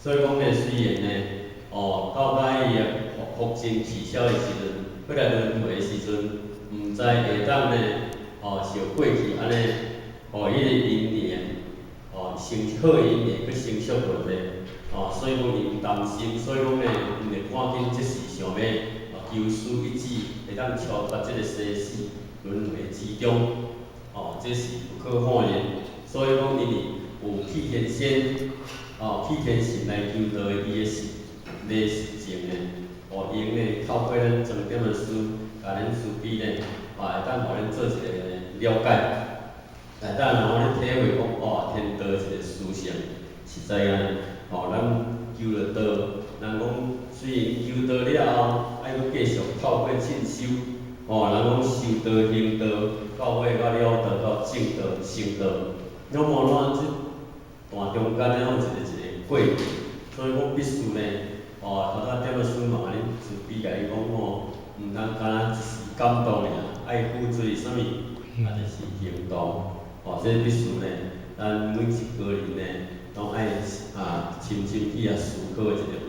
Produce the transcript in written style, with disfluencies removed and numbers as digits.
所以講呢，雖然呢，哦，到尾伊的復復證取消的時陣，欲來輪迴的時陣，毋知會當呢，哦，受過去按呢，哦，彼个因緣，哦，成好的因緣閣成熟落咧，哦，所以講𪜶擔心，所以講呢，𪜶會趕緊這時想欲哦求死一子，會當超脫這个生死輪迴之中，哦，這是不可否認。所以講，𪜶有替天仙，哦，替天神來求道伊的實理實證的，哦，𪜶呢透過咱莊點的師，共恁慈悲呢，啊，會當予恁做一个了解，會當予恁體會講，哦，天道一个殊勝，實在按呢，哦，咱求著道，人講雖然求道了後，愛閣繼續透過進修，哦，人講修道行道，到尾到了道到證道成道，攏無怎這段中間咧，攏一个一个過程，所以講必須呢，哦，頭拄仔點仔師嘛共恁慈悲共你講吼，毋通干焦一時感動爾，愛付諸於啥物？啊，就是行動，哦，這必須呢，咱每一個人呢，攏愛啊，深深去遐思考的一個